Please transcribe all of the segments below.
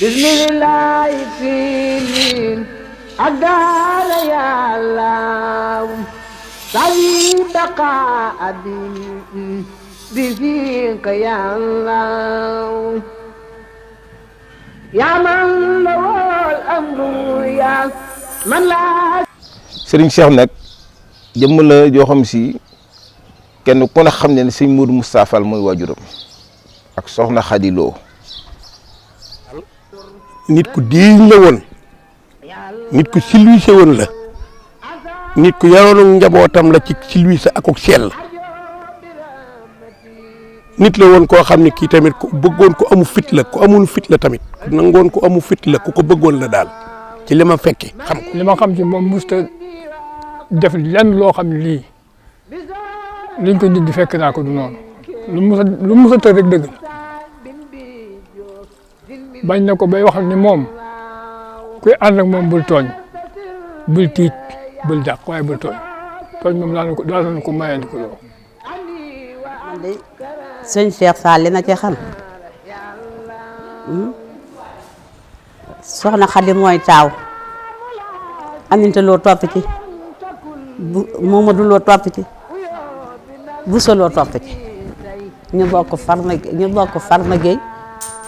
bismillah fii أقال يا الله صلي بقاء بفيك يا الله يا من له الأمر يا من لا Serigne Cheikh nag jëmm la joo xam si kenn ku ne xam ne sëñ Modou Moustapha Fall mooy waajuram ak soxna Khady Lo nit ku diiñ la woon nit ku silwiise woon la nit ku yaroon njabootam la ci silwiise ak sell nit la woon koo xam ne kii tamit ku bëggoon ko amu fit la ku amul fit la tamit ku nangoon ko amu fit la ku ko bëggoon la daal ci li ma fekke xam ko. li ma xam ci moom musta def lenn loo xam ne lii liñ ko nit di fekk naa ko du noonu lu musa tëj rek dëgg bañ na ko bay wax ni moom kuy ànd ak moom bul tooñ bul tiit bul dàq waaye bul tooñ moom daal na ko mayandi ko loolu. sëñ Cheikh Fall li na ci xam soxna Khady mooy taaw Aminta Lo topp ci Momadou Lo topp ci Bousso Lo topp ci ñu bokk Farma Gueye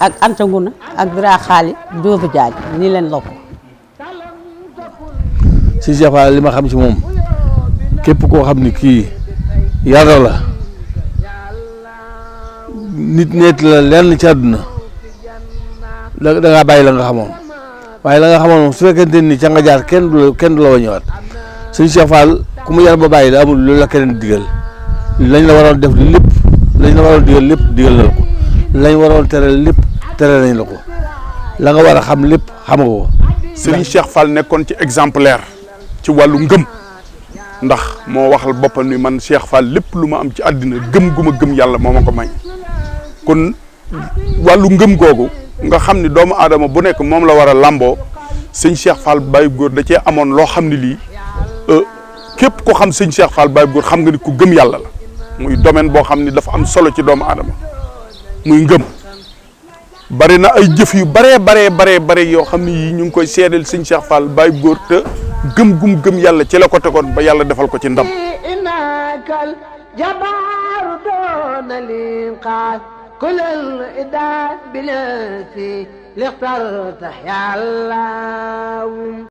ak Anta Nguna ak Bira Xaali Doobu Jaaj nii leen lokk. si Cheikh Fall li ma xam ci moom képp koo xam ni kii yàlla la nit ñeet la lenn ci àdduna da ngaa bàyyi la nga xamoon waaye la nga xamoon moom su fekkente ni ca nga jaar kenn du la wañëwaat sëñ Cheikh Fall ku mu yar ba bàyyi la amul loolu la keneen digal lañ la waroon def lépp lañ la waroon digal lépp digal la ko lañ waroon tere lépp tere nañ la ko la nga war a xam lépp xam nga ko. Serigne Cheikh Fall nekkoon ci exemplaire ci wàllu ngëm ndax moo waxal boppam ni man Cheikh Fall lépp lu ma am ci àddina gëm gu ma gëm yàlla moo ma ko may kon wàllu ngëm googu nga xam ni doomu aadama bu nekk moom la war a làmboo sëñ Cheikh Fall Baye Góor da cee amoon loo xam ne lii képp ko xam sëñ Cheikh Fall Baye Góor xam nga ni ku gëm yàlla la muy domaine boo xam ni dafa am solo ci doomu aadama muy ngëm bari na ay jëf yu bare yoo xam ne yii ñu ngi koy seedeel sëñ Cheikh Fall Baye Góor te gëm gum gëm yàlla ci la ko tegoon ba yàlla defal ko ci ndam. كل الإداء بنفسي لاخترت يا الله